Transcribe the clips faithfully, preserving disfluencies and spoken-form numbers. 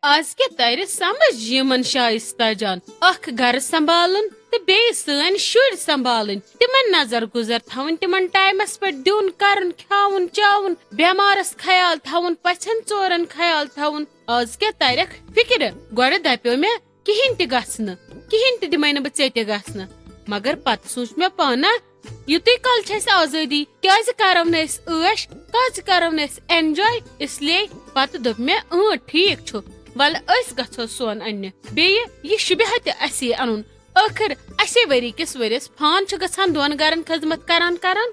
از کیٛاہ ترِ سمجھ یِمن شائستہ جان؟ اکھ گرٕ سنبھالُن تہٕ بیٚیہِ سٲنۍ شُرۍ سنبھالٕنۍ، تِمن نظر گُزر تھاوٕنۍ، تِمن ٹایمس پٮ۪ٹھ دیُن، کرُن، کھیاوُن، چاوُن، بٮ۪مارس خیال تھاوُن، پژھٮ۪ن ژورن خیال تھاوُن۔ از کیٛاہ ترٮ۪کھ فکرِ؟ گۄڈٕ دپیو مےٚ، کِہیٖنۍ تہِ گژھِ نہٕ، کِہیٖنۍ تہِ دِمے نہٕ بہٕ ژےٚ تہِ گژھنہٕ۔ مگر پتہٕ سوٗنچ مےٚ پانہ، یُتُے کال چھِ اَسہِ آزٲدی، کیٛازِ کرو نہٕ أسۍ عٲش، کیٛازِ کرو نہٕ أسۍ اینجاے؟ اس لیے پتہٕ دوٚپ مےٚ، اۭں، ٹھیٖک چھُ، وَلہٕ أسۍ گژھو سون اَننہِ۔ بیٚیہِ یہِ شوٗبہِ ہا تہِ اَسے اَنُن۔ ٲخٕر اَسے ؤری کِس ؤرِیَس فان چھُ گژھان دۄن گرن خدمت کران کران۔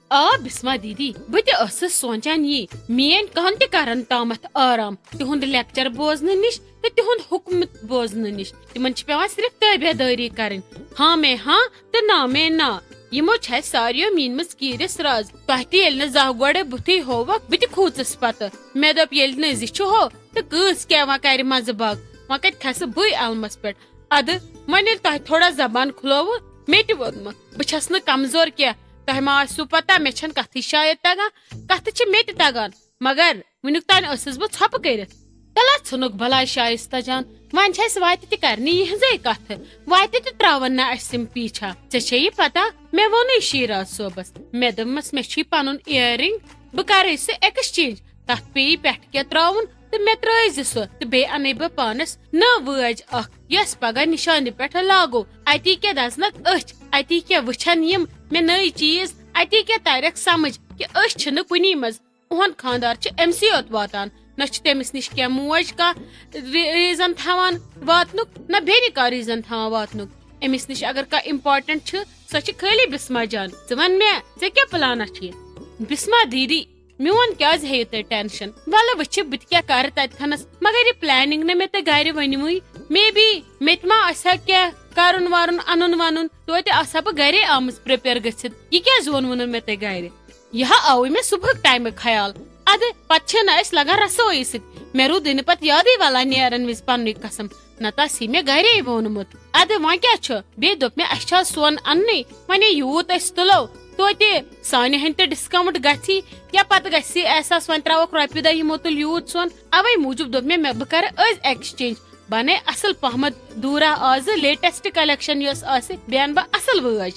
آ بسما دیدی، بہٕ تہِ ٲسٕس سونٛچان یی، میٲنۍ کَن تہِ کرن تامَتھ آرام تِہُنٛد لیکچر بوزنہٕ نِش تہٕ تِہُنٛد حُکمہٕ بوزنہٕ نِش۔ تِمن چھِ پٮ۪وان صرف تٲبیہ دٲری کرٕنۍ۔ ہاں میں ہاں تہٕ نا میں نا۔ یِمو چھِ اَسہِ ساروِیو میٖنمٕژ کیٖرِس راز۔ تۄہہِ تہِ ییٚلہِ نہٕ زانٛہہ گۄڈٕ بُتھٕے ہووکھ، بہٕ تہِ کھوٗژٕس پتہٕ۔ مےٚ دوٚپ، ییٚلہِ نہٕ زِ چھُ ہو، تہٕ کۭژ کیٛاہ وۄنۍ کرِ منٛزٕ باگ؟ وۄنۍ کتہِ کھسہٕ بٕے علمس پٮ۪ٹھ؟ ادٕ وۄنۍ ییٚلہِ تۄہہِ تھوڑا زبان کھُلووٕ، مےٚ تہِ ووٚنمُت، بہٕ چھس نہٕ کمزور کینٛہہ۔ تۄہہِ ما آسِوٕ پتہ، مےٚ چھنہٕ کتھٕے شاید تگان، کتھٕ چھِ مےٚ تہِ تگان، مگر وٕنیُک تام ٲسٕس بہٕ ژھۄپہٕ کٔرِتھ۔ تلہ ژھٕنُکھ بلاے شائستہ جان، وۄنۍ چھِ اَسہِ وتہِ تہِ کرنہِ یِہنٛزے کتھٕ، وتہِ تہِ ترٛاون نہٕ اَسہِ یِم پیٖچھا۔ ژےٚ چھے یہِ پتہ، مےٚ ووٚنُے شیراز صٲبس، مےٚ دوٚپمس، مےٚ چھُے پنُن ایر رنگ، بہٕ کرے سُہ ایکسچینج، تتھ پیٚیہِ پٮ۪ٹھٕ کینٛہہ ترٛاوُن تہٕ مےٚ ترٛٲوزِ سُہ، تہٕ بیٚیہِ انَے بہٕ پانس نٔو وٲج اکھ، یۄس پگاہ نشانہِ پٮ۪ٹھ لاگو۔ اتی کیٛاہ دزنکھ أچھ، اتی کیٛاہ وٕچھن یِم مےٚ نٔے چیٖز، اتی کیٛاہ ترٮ۪کھ سمجھ کہِ أسۍ چھِنہٕ کُنی منٛز۔ اُہُنٛد خانٛدار چھُ أمۍ سٕے یوت واتان۔ نہ چھُ تٔمِس نِش کینٛہہ موج کانٛہہ ری-، ریٖزن تھاوان واتنُک، نہ بیٚنہِ کانٛہہ ریٖزن تھاوان واتنُک۔ أمِس نِش اگر کانٛہہ امپورٹنٹ چھُ، سۄ چھِ خٲلی بسما جان۔ ژٕ وَن مےٚ، ژےٚ کیٛاہ پلانہ چھُے؟ بسما دیدی، میون کیٛازِ ہیٚیِو تُہۍ ٹینشن؟ وَلہٕ وٕچھِ بہٕ تہِ کیٛاہ کَرٕ تَتہِ تھَنَس۔ مگر یہِ پلاننگ نہٕ مےٚ تۄہہِ گَرِ ؤنمٕے۔ مے بی مےٚ تہِ ما آسہِ ہا کینٛہہ کَرُن وَرُن، اَنُن وَنُن، توتہِ آسہٕ ہا بہٕ گَرے آمٕژ پرٛپیر گٔژھِتھ۔ یہِ کیٛازِ ووٚنوُ نہٕ مےٚ تۄہہِ گَرِ؟ یہِ ہا آوٕے مےٚ صُبحُک ٹایمہٕ خیال۔ اَدٕ پَتہٕ چھِنہٕ اَسہِ لَگان رَسٲیی سۭتۍ۔ مےٚ روٗدٕے نہٕ پَتہٕ یادٕے وَلان نیرَن وِزِ پَننُے قسم۔ نَتہٕ آسہِ ہے مےٚ گَرے ووٚنمُت۔ اَدٕ وۄنۍ کیٛاہ چھُ؟ بیٚیہِ دوٚپ مےٚ، اَسہِ چھا سۄن اَننُے؟ وۄنۍ یوٗت أسۍ تُلو، توتہِ سانہِ ہٕنٛدۍ تہِ ڈسکاونٹ گژھی، یا پَتہٕ گژھِ احساس، وۄنۍ ترٛاوَکھ رۄپیہِ دَہ، یِمو تُل یوٗت سۄن۔ اَوَے موٗجوٗب دوٚپ مےٚ، مےٚ بہٕ کَرٕ أزۍ ایکسچینج، بہٕ اَنَے اَصٕل پَہمَتھ دوٗرا آزٕ لیٹسٹ کلیکشن یۄس آسہِ، بیٚیہِ اَنہٕ بہٕ اَصٕل وٲج۔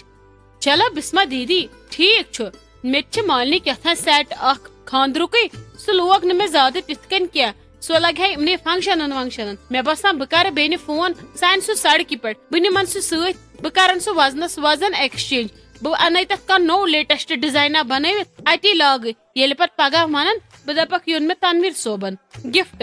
چلو بسما دیدی، ٹھیٖک چھُ، مےٚ تہِ چھِ مالنہِ کیٛاہ تام سیٹ اَکھ خانٛدرُکٕے، سُہ لوگ نہٕ مےٚ زیادٕ تِتھ کٔنۍ کینٛہہ، سُہ لَگہِ ہا یِمنٕے فنکشنن ونکشنن۔ مےٚ باسان بہٕ کَرٕ بیٚنہِ فون، سُہ اَنہِ سُہ سڑکہِ پٮ۪ٹھ، بہٕ نِمَن سُہ سۭتۍ، بہٕ کَرَن سُہ وزنس وزن ایکسچینج، بہٕ اَنَے تَتھ کانٛہہ نوٚو لیٹسٹ ڈیزائنا بنٲوِتھ، اَتی لاگہٕ۔ ییٚلہِ پَتہٕ پگاہ وَنَن، بہٕ دَپَکھ، یہِ اوٚن مےٚ تنویر صٲبن گفٹ۔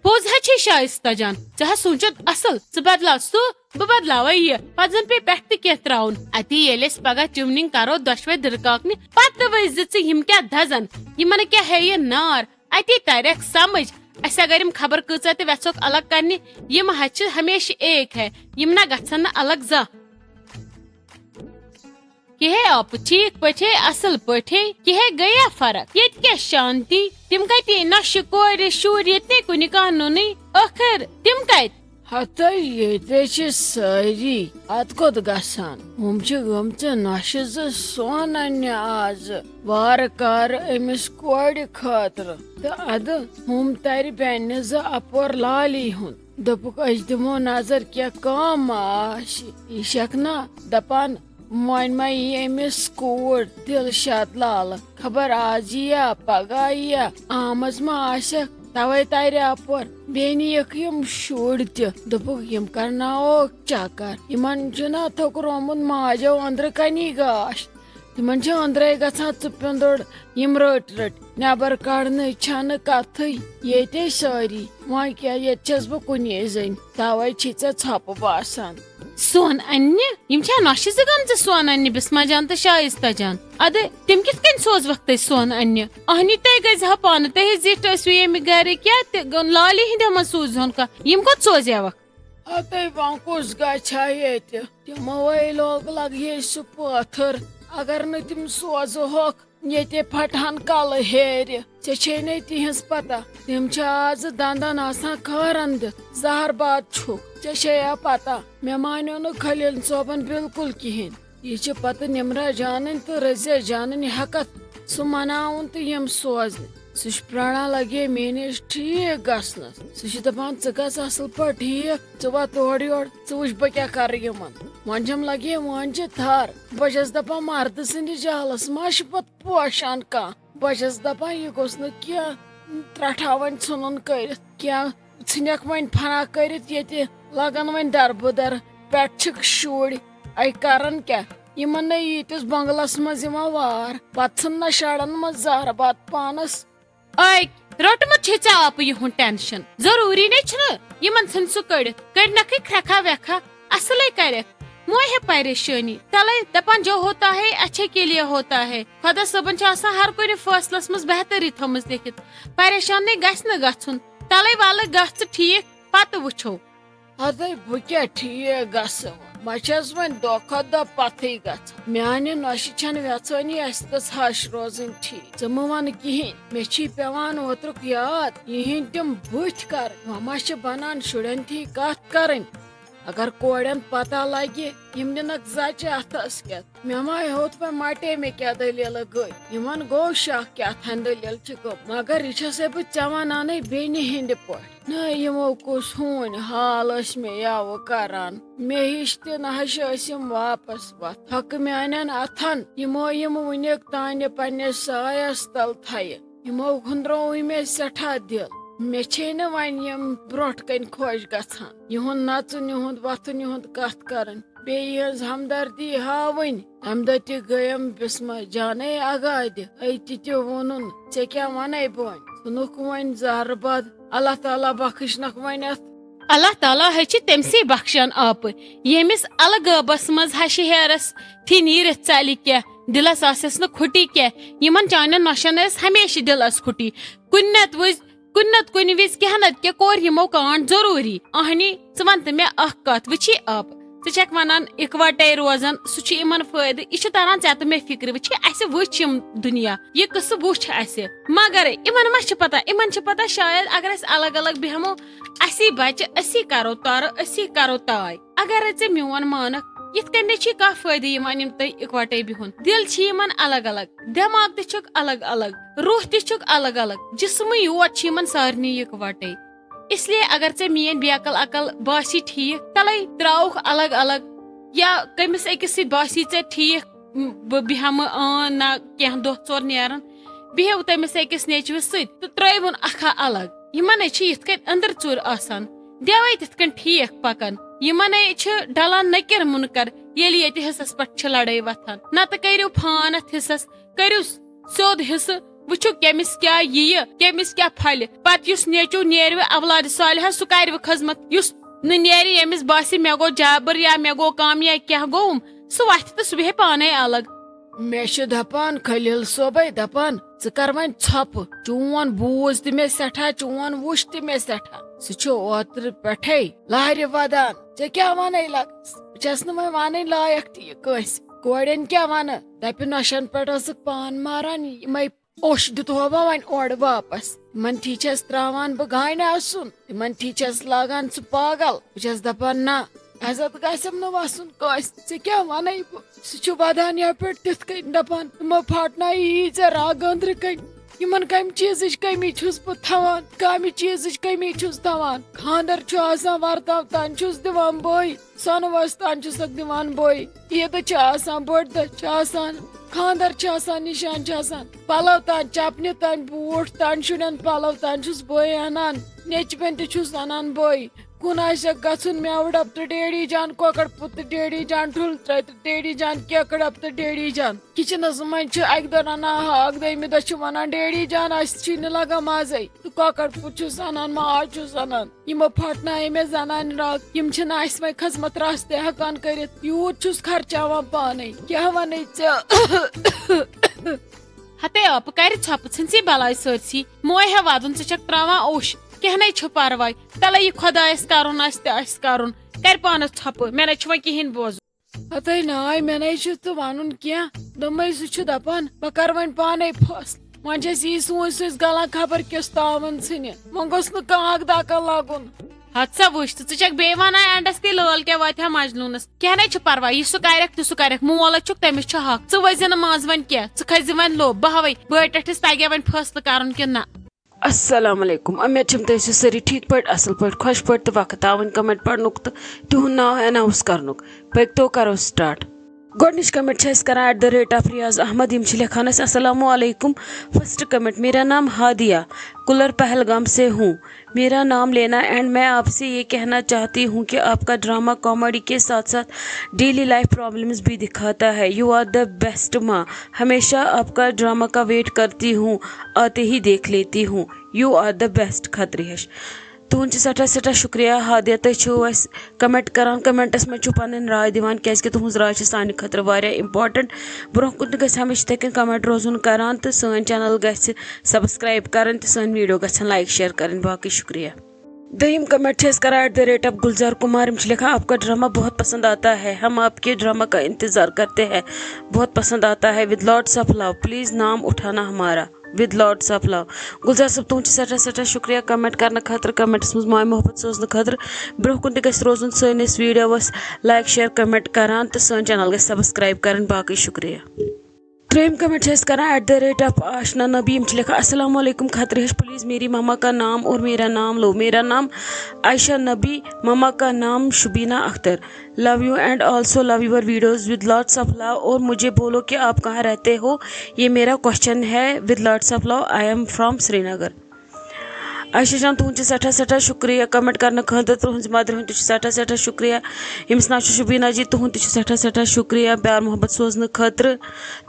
پوٚز ہا چھے شائستہ جان، ژےٚ ہا سوٗنٛچُتھ اَصٕل، ژٕ بدلاو سُہ، بہٕ بدلاوے یہِ، پتہٕ زن پیٚیہِ پٮ۪ٹھ تہِ کینٛہہ ترٛاوُن۔ اتی ییٚلہِ أسۍ پگاہ ٹیوننگ کرو دۄشوے دِرکاکنہِ، پتہٕ وٕچھ زِ ژٕ یِم کیٛاہ دزن، یِمن کیٛاہ ہیٚیہِ نار، اتی ترٮ۪کھ سمجھ۔ اسہِ اگر یِم خبر کۭژاہ تہِ وٮ۪ژھوکھ الگ کرنہِ، یِم ہا چھِ ہمیشہٕ ایک ہے، یِم نہ گژھن نہٕ الگ زانٛہہ۔ کہِ ہے آپہٕ ٹھیٖک پٲٹھۍ ہے، اصل پٲٹھۍ ہے، کہِ ہے گٔیا فرق؟ ییٚتہِ کیٛاہ شانتی؟ تِم کتہِ نۄشہِ کورِ شُرۍ، ییٚتہِ نے کُنہِ کانٛہہ نوٚنُے۔ ٲخٕر تِم کتہِ؟ ہتے ییٚتے چھِ سٲری، اتھ کوٚت گژھان؟ ہُم چھِ گٔمژٕ نۄشہِ زٕ سۄن اننہِ آز۔ وارٕ کارٕ أمِس کورِ خٲطرٕ۔ تہٕ ادٕ ہُم ترِ بیٚنہِ زٕ اپور لالی ہُنٛد۔ دوٚپُکھ، أسۍ دِمو نظر کینٛہہ کٲم ما آسہِ۔ یہِ چھکھ نا دپان، وۄنۍ ما یی أمِس کوٗر دِلشاد لالہٕ۔ خبر آز یِیا، پگاہ یِیا، آمٕژ ما آسٮ۪کھ، توے ترِ اپور۔ بیٚیہِ نِیَکھ یِم شُرۍ تہِ۔ دوٚپُکھ، یِم کرناووکھ چکر۔ یِمن چھُنہ تھوٚکرومُت ماجیو أنٛدرٕ کنی گاش۔ تِمن چھِ أنٛدرے گژھان ژٕ پیوٚنٛدُر، یِم رٔٹۍ رٔٹۍ۔ نٮ۪بر کڑنٕچ چھنہٕ کتھٕے۔ ییٚتے سٲری۔ وۄنۍ کیٛاہ، ییٚتہِ چھس بہٕ کُنی زٔنۍ۔ توے چھی ژےٚ ژھۄپہٕ باسان۔ سۄن اننہِ؟ یِم چھا نۄشہِ زٕ گٔمژٕ سۄن اننہِ، بسما جان تہٕ شائستہ جان؟ ادٕ تِم کِتھ کٔنۍ سوزوکھ تُہۍ سۄن اننہِ؟ اہنی تُہۍ گٔژھۍ ہا پانہٕ، تُہۍ زِٹھ ٲسوٕ ییٚمہِ گرٕ، کیٛاہ تہِ گ-، لالی ہٕنٛدِ منٛز سوٗزہون کانٛہہ۔ یِم کوٚت سوزیوکھ؟ ہتے وۄنۍ کُس گژھِ ہا ییٚتہِ؟ تِموے لوگ لگہِ سُہ پٲتھٕر۔ اگر نہٕ تِم سوزہوکھ، ییٚتے پھٹہن کلہٕ ہیرِ۔ ژےٚ چھے نے تِہنٛز پتہ، تِم چھِ آز دندن آسان کھارن دِتھ۔ زہر باد چھُکھ، ژےٚ چھے یا پتہ۔ مےٚ مانیو نہٕ خلیل صٲبن بالکل کِہینۍ۔ یہِ چھِ پتہٕ نمرہ جانٕنۍ تہٕ رضیہ جانٕنۍ ہٮ۪کتھ سُہ مناوُن تہٕ یِم سوزنہِ۔ سُہ چھُ پرٛاران لگے مےٚ نِش ٹھیٖک گژھنَس۔ سُہ چھُ دَپان، "ژٕ گژھ اَصٕل پٲٹھۍ ٹھیٖک، ژٕ وَ تورٕ یورٕ، ژٕ وٕچھ بہٕ کیٛاہ کَرٕ یِمَن۔" وۄنۍ چھَم لگے وٲنجہِ تھَر۔ بہٕ چھَس دَپان، مَردٕ سٕنٛدِس جالَس ما چھُ پَتہٕ پوشان کانٛہہ؟ بہٕ چھَس دَپان، یہِ گوٚژھ نہٕ کینٛہہ ترٛٹھا وۄنۍ ژھٕنُن کٔرِتھ، کینٛہہ ژھٕنٮ۪کھ وۄنۍ فنا کٔرِتھ ییٚتہِ، لَگَن وۄنۍ دَربٕدَر، پٮ۪ٹھٕ چھِکھ شُرۍ، اَے کَرَن کیٛاہ؟ یِمَن نَے ییٖتِس بنٛگلَس منٛز یِوان وار، پَتہٕ ژھٕن نہ شَڑَن منٛز زہرٕ بَتہٕ پانَس۔ اے، روٚٹمُت چھے ژےٚ آپہٕ یِہُنٛد ٹینشن۔ ضروٗری نے چھُنہٕ یِمن ژھٕنۍ سُہ کٔڑِتھ۔ کٔڑنکھٕے کھرٛکھا وٮ۪کھا، اصلے کرٮ۪کھ۔ مو ہے پریشٲنی۔ تلے دپان جو ہوتا ہے، اچھے کے لیے ہوتا ہے۔ خۄدا صٲبن چھِ آسان ہر کُنہِ فٲصلس منٛز بہتری تھٲومٕژ لیکھِتھ۔ پریشان نے گژھِ نہٕ گژھُن۔ تلے ولہٕ گژھ ژٕ ٹھیٖک، پتہٕ وٕچھو۔ ہتے بہٕ کیٛاہ ٹھیٖک گژھٕ وۄنۍ؟ بہٕ چھَس وۄنۍ دۄہ کھۄتہٕ دۄہ پتھٕے گژھان۔ میانہِ نۄشہِ چھَنہٕ وٮ۪ژھٲنی اَسہِ گٔژھ ہَش روزٕنۍ ٹھیٖک۔ ژٕ مہٕ وَنہٕ کِہیٖنۍ، مےٚ چھی پٮ۪وان اوترُک یاد، یِہِنٛدۍ تِم بٕتھۍ کَرٕنۍ۔ وۄنۍ ما چھِ بَنان شُرٮ۪ن تھی کَتھ کَرٕنۍ؟ اگر کورٮ۪ن پتہ لگہِ، یِم نِنَکھ زَچہِ اَتھَس کٮ۪تھ۔ مےٚ ما ہیوٚت وۄنۍ مَٹے مےٚ کیٛاہ دٔلیٖلہٕ گٔے۔ یِمَن گوٚو شَکھ کیٛاہ تھانۍ دٔلیٖل چھِ گٔمٕژ۔ مگر یہِ چھَسَے بہٕ ژےٚ وَنانَے بیٚنہِ ہِنٛدِ پٲٹھۍ۔ نہ، یِمو کُس ہوٗنۍ حال ٲسۍ مےٚ یَوٕ کران۔ مےٚ ہِش تہِ نہ حظ ٲسۍ یِم واپس وَتھ۔ تھۄکہٕ میانٮ۪ن اَتھن، یِمو یِم وُنیُک تانۍ پننِس سایس تل تھایہِ۔ یِمو ہُنٛدرووٕے مےٚ سٮ۪ٹھاہ دِل۔ مےٚ چھے نہٕ وۄنۍ یِم برونٛٹھ کنہِ خۄش گژھان۔ یِہُنٛد نژُن، یِہُنٛد وۄتھُن، یِہُنٛد کتھ کرٕنۍ، بیٚیہِ یِہٕنٛز ہمدردی ہاوٕنۍ۔ امہِ دۄہ تہِ گٔیم بسمہ جانے اگادِ۔ أتی تہِ ووٚنُن، "ژےٚ کیٛاہ ونے بہٕ وۄنۍ؟ ژھٕنُکھ وۄنۍ زہرٕ بد، اللہ تعالیٰ بخشنکھ وۄنۍ اتھ۔" اللہ تعالیٰ ہے چھِ تٔمسٕے بخشان آپہٕ، ییٚمِس الہٕ غٲبس منٛز ہشہِ ہیرس تھی نیٖرِتھ ژلہِ کیٛاہ، دلس آسٮ۪س نہٕ کھُٹی کیٛاہ۔ یِمن چانٮ۪ن نۄشن ٲس ہمیشہِ دلس کھُٹی۔ کُنہِ نتہٕ وِزِ، کُنہِ نتہٕ کُنہِ وِزِ کینٛہہ نتہٕ کینٛہہ کوٚر یِمو کانٛڈ ضروٗری۔ آہنی، ژٕ ون تہٕ مےٚ اکھ کتھ، وٕچھی آپہٕ، ژٕ چھکھ ونان اکوٹے روزن، سُہ چھُ یِمن فٲیدٕ، یہِ چھُ تران ژےٚ تہٕ مےٚ فکرِ۔ وٕچھی، اسہِ وٕچھ یِم دُنیا، یہِ قصہٕ وٕچھ اسہِ، مگر یِمن ما چھِ پتہ؟ یِمن چھِ پتہ شاید اگر أسۍ الگ الگ بیٚہمو، اسی بچہِ، اسی کرو ترٕ، اسی کرو تاے۔ اگر ژےٚ میون مانکھ، یِتھ کٔنۍ نہٕ چھی کانٛہہ فٲیدٕ یِوان یِم تُہۍ اِکوٹے بِہُن۔ دِل چھِ یِمن الگ الگ، دٮ۪ماغ تہِ چھُکھ الگ الگ، روح تہِ چھُکھ الگ الگ، جسمٕے یوت چھِ یِمن سارنٕے یِکوٹے۔ اس لیے اگر ژےٚ میٲنۍ بیکل عقل باسی ٹھیٖک، تلے تراوُکھ الگ الگ، یا کٔمِس أکِس سۭتۍ باسی ژےٚ ٹھیٖک، م، بہٕ بیٚہمہٕ، اۭں، نہ کینٛہہ دۄہ ژور نیرن، بِہِو تٔمِس أکِس نیٚچوِس سۭتۍ تہٕ ترٲوُن اکھا الگ۔ یِمن ہے چھِ یِتھ کٔنۍ أنٛدٕر ژوٗرِ آسان، دیوے تِتھ کٔنۍ ٹھیٖک پکان۔ یِمن ہے چھِ ڈلان نکر منکر، ییٚلہِ ییٚتہِ حصس پٮ۪ٹھ چھِ لڑٲے وۄتھان۔ نتہٕ کٔرِو فان اتھ حصس، کٔرِو سیوٚد حصہٕ، وٕچھِو کٔمِس کیٛاہ یِیہِ، کٔمِس کیٛاہ پھلہِ۔ پتہٕ یُس نیٚچو نیرِ وۄنۍ اولادِ صالحہ، سُہ کرِ وۄنۍ خدمت۔ یُس نہٕ نیرِ، ییٚمِس باسہِ مےٚ گوٚو جابر یا مےٚ گوٚو کم یا کینٛہہ گوٚوُم، سُہ وۄتھِ تہٕ سُہ بیٚہہِ پانے الگ۔ مےٚ چھُ دپان خلیل صٲبے دپان، ژٕ کر وۄنۍ ژھۄپہٕ، چون بوٗز تہِ مےٚ سٮ۪ٹھاہ، چون وُچھ تہِ مےٚ سٮ۪ٹھاہ۔ سُہ چھُ اوترٕ پٮ۪ٹھے لارِ ودان۔ ژےٚ کیٛاہ ونے لگس؟ بہٕ چھس نہٕ وۄنۍ ونٕنۍ لایق تہِ یہِ کٲنٛسہِ۔ کورٮ۪ن کیٛاہ ونہٕ؟ دپہِ نۄشن پٮ۪ٹھ ٲسٕکھ پان ماران، یِمے اوٚش دیُتہو وۄنۍ اورٕ واپس۔ یِمن تھی چھس تراوان بہٕ گانہِ آسُن، یِمن تھی چھس لاگان ژٕ پاگل۔ بہٕ چھس دپان، نہ، عزت گژھٮ۪م نہٕ وسُن کٲنٛسہِ۔ ژےٚ کیٛاہ ونے بہٕ؟ سُہ چھُ ودان یپٲرۍ تِتھ کٔنۍ دپان، یِمو پھاٹنایہِ یی ژےٚ راگ أنٛدرٕ کٔنۍ۔ یِمن کمہِ چیٖزٕچ کٔمی چھُس بہٕ تھاوان، کمہِ چیٖزٕچ کٔمی چھُس تھاوان؟ خانٛدر چھُ آسان ورتاو تام چھُس دِوان بٕے، سۄنہٕ وس تام چھُسکھ دِوان بٕے، عیٖدٕ چھِ آسان، بٔڑ دۄہ چھِ آسان، خانٛدر چھِ آسان، نِشان چھِ آسان، پلو تام، چپنہِ تام، بوٗٹھ تام، شُرٮ۪ن پلو تام چھُس بٕے انان، نیٚچوٮ۪ن تہِ چھُس انان بٕے۔ کُن آسٮ۪کھ گژھُن، مٮ۪وٕ ڈبہٕ تہٕ ڈیڈی جان، کۄکر پوٗت تہٕ ڈیڈی جان، ٹھُل ترٲے تہٕ ڈیڈی جان، کیکہٕ ڈبہٕ تہٕ ڈیڈی جان۔ کچنس منٛز چھِ اکہِ دۄہ رنان ہاکھ، دوٚیمہِ دۄہ چھِ ونان، "ڈیڈی جان، اسہِ چھُے نہٕ لگان مزے۔" تہٕ کۄکر پوٗت چھُس انان، ماز چھُس انان۔ یِمو پھٹنایے مےٚ زنانہِ راگ، یِم چھِنہٕ اسہِ وۄنۍ خدمت راستہٕ ہٮ۪کان کٔرِتھ۔ یوٗت چھُس خرچاوان پانے، کیٛاہ ونے ژےٚ؟ ہتے آپہٕ کرِ ژھۄپہٕ، ژھٕنسٕے بلاے سٲرسٕے۔ موے ہے ودُن، ژٕ چھکھ تراوان اوٚش۔ کینٛہہ نے چھُ پرواے، تلے یہِ خۄدایس کرُن آسہِ تہِ آسہِ کرُن، کرِ پانس ژھۄپہٕ، مےٚ نے چھُ وۄنۍ کِہینۍ بوزُن۔ ہتے ناے، مےٚ نے چھُ ژٕ ونُن کینٛہہ۔ دوٚپمَے سُہ چھُ دپان، بہٕ کرٕ وۄنۍ پانے فٲصلہٕ۔ وۄنۍ چھَس یی سوٗنچ سوٗنچ گلان، خبر کیُس تاوَن ژھٕنہِ۔ وۄنۍ گوٚژھ نہٕ کانٛہہ اکھ دکہ لگُن۔ ہتہٕ سا وٕچھ تہٕ، ژٕ چھکھ بیٚیہِ ونان اینڈس تہِ لٲل کیٛاہ واتہِ ہا مجنوٗنس۔ کینٛہہ نَے چھُ پرواے، یہِ سُہ کرکھ تہٕ سُہ کرکھ، مول ہا چھُکھ، تٔمِس چھُ حق۔ ژٕ ؤزِ نہٕ منٛز وۄنۍ کینٛہہ، ژٕ کھٔسۍ زِ وۄنۍ لوٚب۔ بہٕ ہاوے بٲے ٹٹھِس تگیا وۄنۍ فٲصلہٕ کرُن کِنہٕ نہ۔ السلام علیکم، امید چھم تُہۍ ٲسِو سٲری ٹھیٖک پٲٹھۍ، اصل پٲٹھۍ، خۄش پٲٹھۍ تہٕ وقت آوٕنۍ کمنٹ پرنُک تہٕ تِہُنٛد ناو اناؤنس کرنُک۔ پٔکۍ تو کرو سٹارٹ۔ گۄڈٕنِچ کمنٹ چھِ أسۍ کران at the rate of Riaz Ahmad, یِم چھِ لیکھان اَسہِ، السلام علیکم۔ فرسٹ کمنٹ، میرا نام ہادیہ، کُلر پہلگام سے ہوں۔ میرا نام لینا اینڈ میں آپ سے یہ کہنا چاہتی ہوں کہ آپ کا ڈرامہ کامیڈی کے ساتھ ساتھ ڈیلی لائف پرابلمز بھی دکھاتا ہے۔ یو آر دا بیسٹ ماں، ہمیشہ آپ کا ڈرامہ کا ویٹ کرتی ہوں، آتے ہی دیکھ لیتی ہوں۔ یو آر دا بیسٹ خطرِ ہِش۔ تُہُنٛد چھُ سٮ۪ٹھاہ سٮ۪ٹھاہ شُکریہ ہادیہ، تُہۍ چھِو اَسہِ کمنٹ کران، کمنٹس منٛز چھِو پنٕنۍ راے دِوان، کیازِ کہِ تُہٕنٛز راے چھِ سانہِ خٲطرٕ واریاہ امپورٹنٹ۔ برونٛہہ کُن تہِ گژھِ ہمیشہِ یِتھے کٔنۍ کمنٹ روزُن کران تہٕ سٲنۍ چینل گژھِ سبسکرایب کرٕنۍ تہٕ سٲنۍ ویڈیو گژھن لایک شیئر کرٕنۍ۔ باقٕے شُکریہ۔ دوٚیِم کمنٹ چھِ أسۍ کران ایٹ دا ریٹ آف گلزار کمار، یِم چھِ لیکھان، آپ کا ڈرامہ بہت پسند آتا ہے، ہم آپ کے ڈرامہ کا انتظار کرتے ہیں، بہت پسند آتا ہے، with lots of love, please نام اٹھانا ہمارا۔ With lots of love. گلزار صٲب، تُہُنٛد چھُ سٮ۪ٹھاہ سٮ۪ٹھاہ شُکریہ کمنٹ کرنہٕ خٲطرٕ، کمنٹس منٛز ماے محبت سوزنہٕ خٲطرٕ۔ برونٛہہ کُن تہِ گژھِ روزُن سٲنِس ویڈیوس لایک شیئر کمنٹ کران تہٕ سٲنۍ چینل گژھِ سبسکرایب کرٕنۍ۔ باقٕے شُکریہ۔ ترٛیٚیِم کمنٹ چھِ أسۍ کران ایٹ دا ریٹ آف آشنا نبی، یِم چھِ لیکھان، السلام علیکم خطرِ ہِش، پلیز میری مما کا نام اور میرا نام لو، میرا نام عائشہ نبی، مما کا نام Shabina Akhtar. Love you and also love your videos with lots of love. اور مجھے بولو کہ آپ کہاں رہتے ہو، یہ میرا کوشچن ہے۔ With lots of love, I am from Srinagar. Ayesha Jan, تُہُنٛد چھُ سٮ۪ٹھاہ سٮ۪ٹھاہ شُکریہ کمنٹ کرنہٕ خٲطرٕ، تُہٕنٛزِ مدرِ ہُنٛد تہِ چھُ سٮ۪ٹھاہ سٮ۪ٹھاہ شُکریہ، ییٚمِس ناو چھُ شُبیٖنا جی، تُہُنٛد تہِ چھُ سٮ۪ٹھاہ سٮ۪ٹھاہ شُکریہ پیار محبت سوزنہٕ خٲطرٕ۔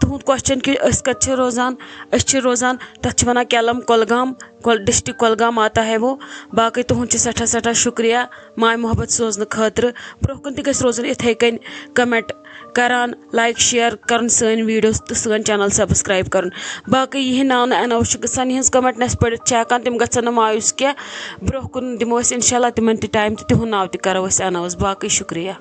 تُہُنٛد کوشچن کہِ أسۍ کتہِ چھِ روزان، أسۍ چھِ روزان، تتھ چھِ ونان کیلم کۄلگام، کۄل-، ڈسٹرکٹ کۄلگام آتا ہے وہ۔ باقٕے تُہُنٛد چھُ سٮ۪ٹھاہ سٮ۪ٹھاہ شُکریہ ماے محبت سوزنہٕ خٲطرٕ۔ برونٛہہ کُن تہِ گژھِ روزُن یِتھے کٔنۍ کمنٹ کران، لایک شیئر کرُن سٲنۍ ویڈیوز تہٕ سٲنۍ چینل سبسکرایب کرُن۔ باقٕے یِہنٛدۍ ناو نہٕ اناؤنس چھُ گژھان، یِہنٛز کمنٹ نہٕ اَسہِ پٔرِتھ چھِ ہٮ۪کان، تِم گژھن نہٕ مایوس کینٛہہ۔ برونٛہہ کُن دِمو أسۍ انشاءاللہ تِمن تہِ ٹایم تہٕ تِہُنٛد ناو تہِ کرو أسۍ اناؤنس۔ باقٕے شُکریہ۔